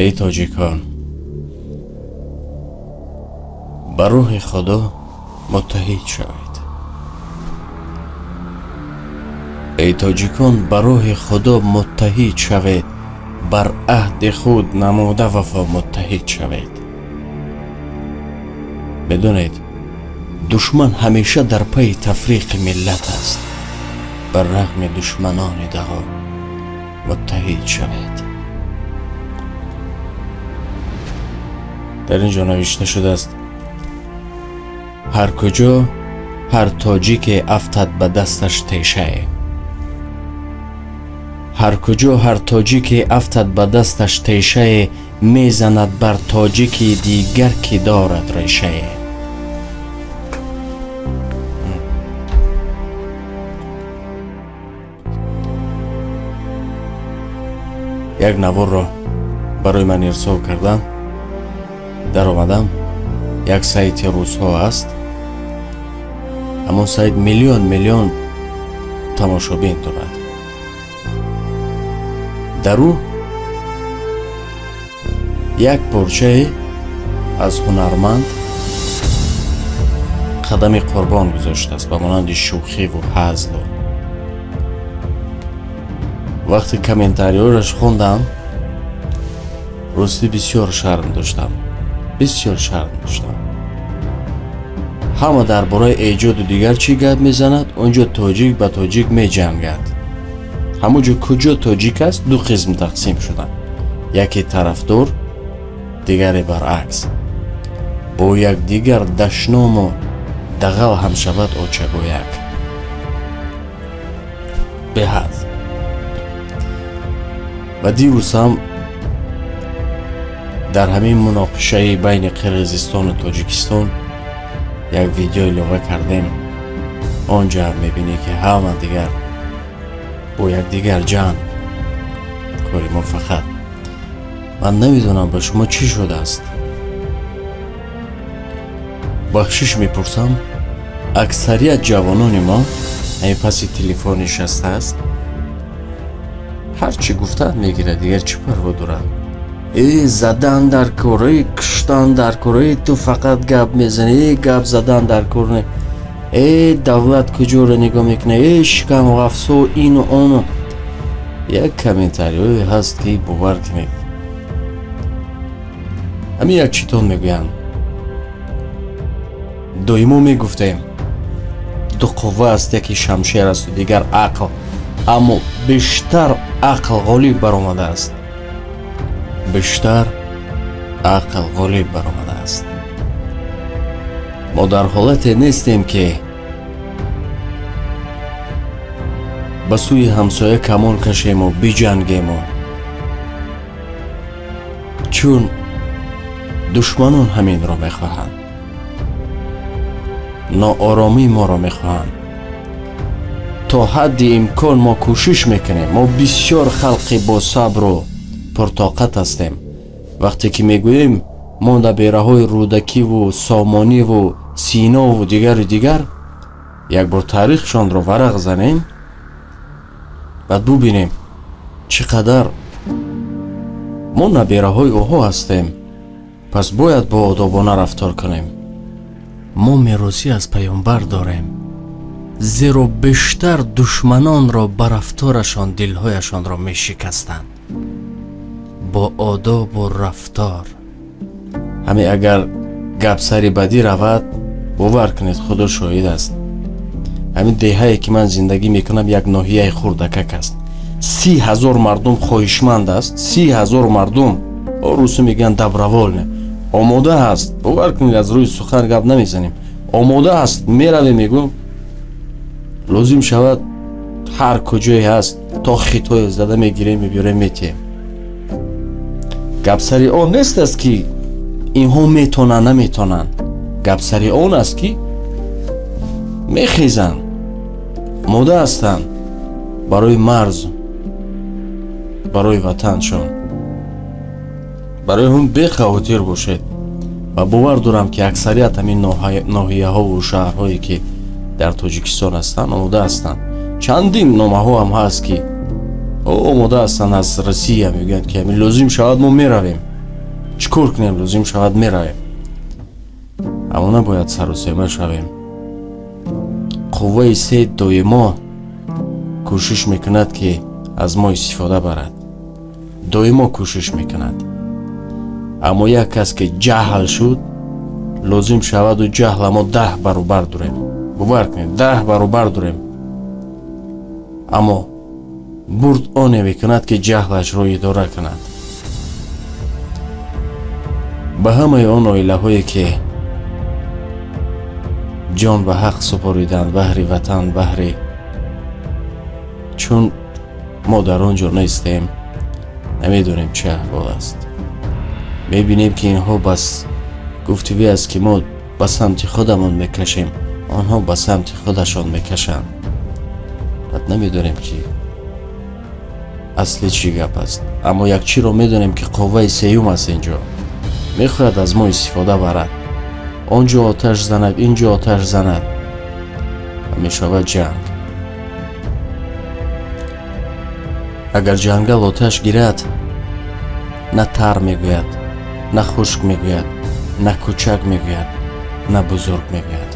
Эй тоҷикон, ба рӯҳи Худо муттаҳид шавед. Эй тоҷикон, ба рӯҳи Худо муттаҳид шавед, бар аҳди худ намуда вафо муттаҳид шавед. Медонед, душман ҳамеша дар пайи тафриқи миллат аст. Бар рағми душманони дағо муттаҳид шавед. Дар ин ҷо навишта шудааст: ҳар куҷо ҳар тоҷике афтад ба дасташ тешае. Ҳар куҷо ҳар тоҷике афтад ба дасташ тешае, мезанад бар тоҷики дигар ки дорад решае. Як наворро барои ман ирсол кардам. Даромадам, як сайти русҳо аст. Ҳамон сайт миллион миллион тамошобин дорад. Дар ӯ як порчае аз ҳунарманд қадами қурбон гузоштааст ба монанди шӯхиву ҳазлу. Вақте комментариёраш хондам, ростӣ бисёр шарм доштам, бисёр шарм доштам. Ҳама дар бораи эҷоду дигар чӣ гап мезанад, он ҷо тоҷик ба тоҷик меҷангад. Ҳамон ҷо куҷо тоҷик аст, ду қисм тақсим шуданд: яке тарафдор, дигаре баръакс. Бо якдигар дашному дағал ҳам шавад очагӯяк. Беҳад. Ва дирӯз ҳам дар ҳамин муноқишаи байни Қирғизистону Тоҷикистон як видео илова кардем. Он ҷо ҳам мебинӣ, ки ҳама дигар бо якдигар ҷанг. Кори мо фақат, ман намедонам, ба шумо чӣ шудааст. Бахшиш мепурсам, аксарият ҷавонони мо ҳамин паси телефон нишастааст, ҳар чӣ гуфтаанд мегирад, дигар чӣ парво дорад? Э, задан дар кор, э, куштан дар кор, э, ту фақат гап мезанӣ, э, гап задан дар кор не, э, давлат куҷоро нигоҳ мекунад, э, шикамғафсо, ину ону. Як комментариҳое ҳаст, ки бовар кунед, ҳамин як читон мегӯянд. Доимо мегуфтем, ду қувва аст, яке шамшер асту дигар ақл, аммо бештар ақл ғолиб баромадааст, бештар ақл ғолиб баромадааст. Мо дар ҳолате нестем, ки ба сӯи ҳамсоя камон кашему биҷангему, чун душманон ҳаминро мехоҳанд, нооромии моро мехоҳанд. То ҳадди имкон мо кӯшиш мекунем. Мо бисёр халқи босабру пуртоқат ҳастем. Вақте ки мегӯем, мо набераҳои Рӯдакиву Сомониву Синову дигару дигар, як бор таърихшонро варақ занем, баъд бубинем, чӣ қадар мо набераҳои ӯҳо ҳастем. Пас бояд бо одобона рафтор кунем. Мо меросӣ аз паёмбар дорем, зеро бештар душманонро ба рафторашон дилҳояшонро мешикастанд бо одобу рафтор. Ҳаме агар гап сари бадӣ равад, бовар кунед, Худо шоҳид аст, ҳамин деҳае ки ман зиндагӣ мекунам, як ноҳияи хурдакак аст, 30 000 мардум хоҳишманд аст, 30 000 мардум, русӣ мегӯянд добровольно, омода аст. Бовар кунед, аз рӯи сухан гап намезанем, омода аст. Меравем, мегӯм, лозим шавад, ҳар куҷое ҳаст, то Хитое зада мегирем, мебиёрем, метиҳем. Гап сари он нест аст, ки инҳо метонанд, наметонанд. Гап сари он аст, ки мехезанд, омода ҳастанд барои марз, барои ватаншон. Барои ҳун бехавотир бошед ва бовар дорам, ки аксарият ҳамин ноҳияҳову шаҳрҳое, ки дар Тоҷикистон ҳастанд, омода ҳастанд. Чандин номаҳо ҳам ҳаст, ки Омода ҳастанд аз Россия, мегӯянд ки ҳамин лозим шавад мо меравем, чӣ кор кунем, лозим шавад меравем. Аммо набояд сарусема шавем. Қувваи се доимо кӯшиш мекунад, ки аз мо истифода барад, доимо кӯшиш мекунад. Аммо як кас ки ҷаҳл шуд, лозим шаваду ҷаҳла мо 10 баробар дорем, бовар кунед, 10 баробар дорем. Аммо бурд оне мекунад, ки ҷаҳлашро идора кунад. Ба ҳамаи он оилаҳое, ки ҷон ба ҳақ супориданд баҳри ватан, баҳри чун мо дар он ҷо нестем, намедонем чӣ аҳвол аст. Мебинем, ки инҳо бас гуфтугӯй аст, ки мо ба самти худамон мекашем, онҳо ба самти худашон мекашанд. Баъд намедонем, ки асли чӣ гап аст. Аммо як чиро медонем, ки қувваи сеюм аст инҷо, мехоҳад аз мо истифода барад, он ҷо оташ занад, ин ҷо оташ занад ва мешавад ҷанг. Агар ҷангал оташ гирад, на тар мегӯяд, на хушк мегӯяд, на кӯчак мегӯяд, на бузург мегӯяд.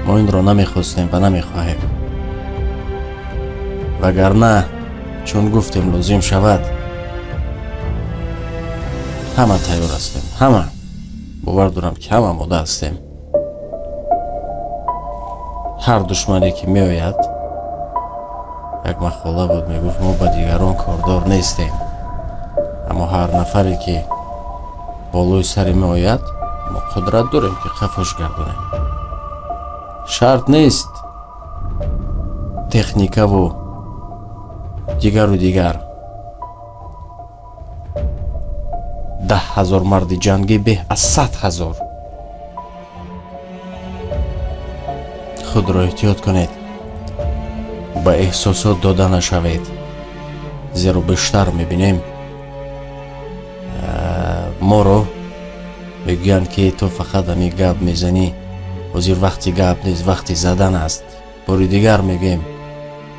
Мо инро намехостем ва намехоҳем, вагарна чун гуфтем, лозим шавад ҳама тайёр ҳастем, ҳама, бовар дорам, ки ҳама омода ҳастем. Ҳар душмане ки меояд, як мақола буд, мегуфт: мо ба дигарон кордор нестем, аммо ҳар нафаре ки болои саре меояд, мо қудрат дорем, ки қафош гардонем. Шарт нест техникаву дигару дигар. 10 000 марди ҷангӣ беҳ аз 100 000. Худро эҳтиёт кунед, ба эҳсосот дода нашавед, зеро бештар мебинем, моро мегӯянд, ки ту фақат ҳами гап мезанӣ, ҳозир вақти гап нест, вақти задан аст. Бори дигар мегӯем,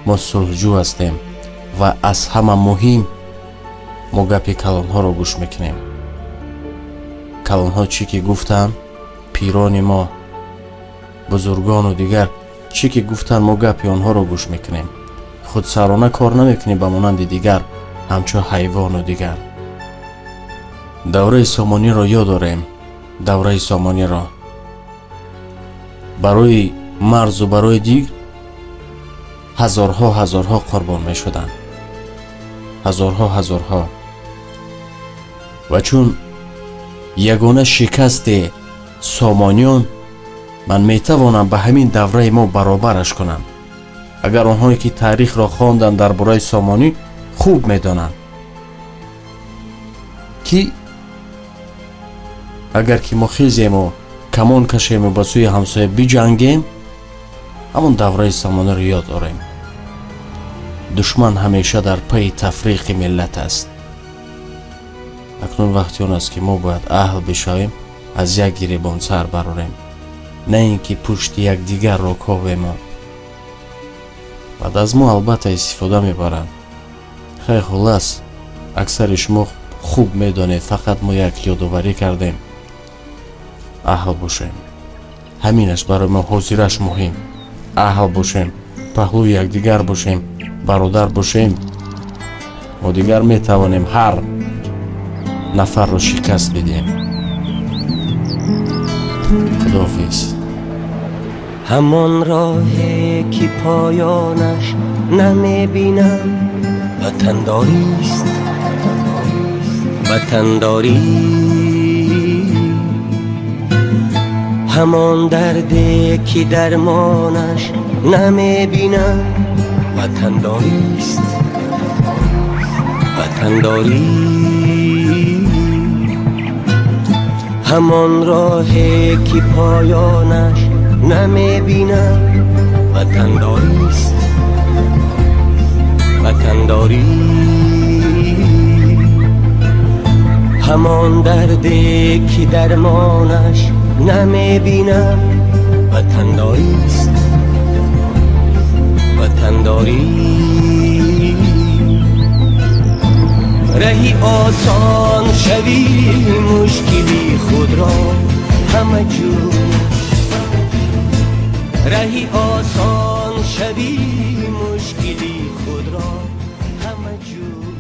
мо сулҳҷӯ ҳастем ва аз ҳама муҳим мо гапи калонҳоро гӯш мекунем. Калонҳо чӣ ки гуфтанд, пирони мо, бузургону дигар чӣ ки гуфтанд, мо гапи онҳоро гӯш мекунем. Худсарона кор намекунем, ба монанди дигар ҳамчун ҳайвону дигар. Давраи Сомониро ёд дорем, давраи Сомониро барои марзу барои диг ҳазорҳо ҳазорҳо қурбон мешуданд, ҳазорҳо ҳазорҳо. Ва чун ягона шикасти Сомониён, ман метавонам ба ҳамин давраи мо баробараш кунам. Агар онҳое ки таърихро хонданд, дар бораи Сомонӣ хуб медонанд, ки агар ки мо хезему камон кашему ба сӯи ҳамсоя биҷангем, ҳамон давраи Сомониро ёд дорем. Душман ҳамеша дар пайи тафриқи миллат аст. Акнун вақти он аст, ки мо бояд аҳл бишавем, аз як гиребон сар барорем, на ин ки пушти якдигарро ковемо. Баъд аз мо албатта истифода мебаранд. Хай, хуллас, аксари шумо хуб медонед, фақат мо як ёдоварӣ кардем. Аҳл бошем, ҳаминаш барои мо ҳозираш муҳим. Аҳл бошем, паҳлӯи якдигар бошем, бародар бошем, мо дигар метавонем ҳар нафарро шикаст бидиҳем. Худоҳофиз. Ҳамон роҳе ки поёнаш намебинам, ватандорист, ватандорӣ. Ҳамон дарде ки дармонаш намебинам, ватандорист, ватандорӣ. Ҳамон роҳе ки поёнаш намебинам, ватандорист, ватандорӣ. Ҳамон дарде ки дармонаш намебинам, ватандорист, ватандорӣ. Ватандорӣ. Раҳи осон шавӣ мушкили худро ҳама ҷӯ, раҳи осон шавӣ мушкили худро ҳама ҷӯ.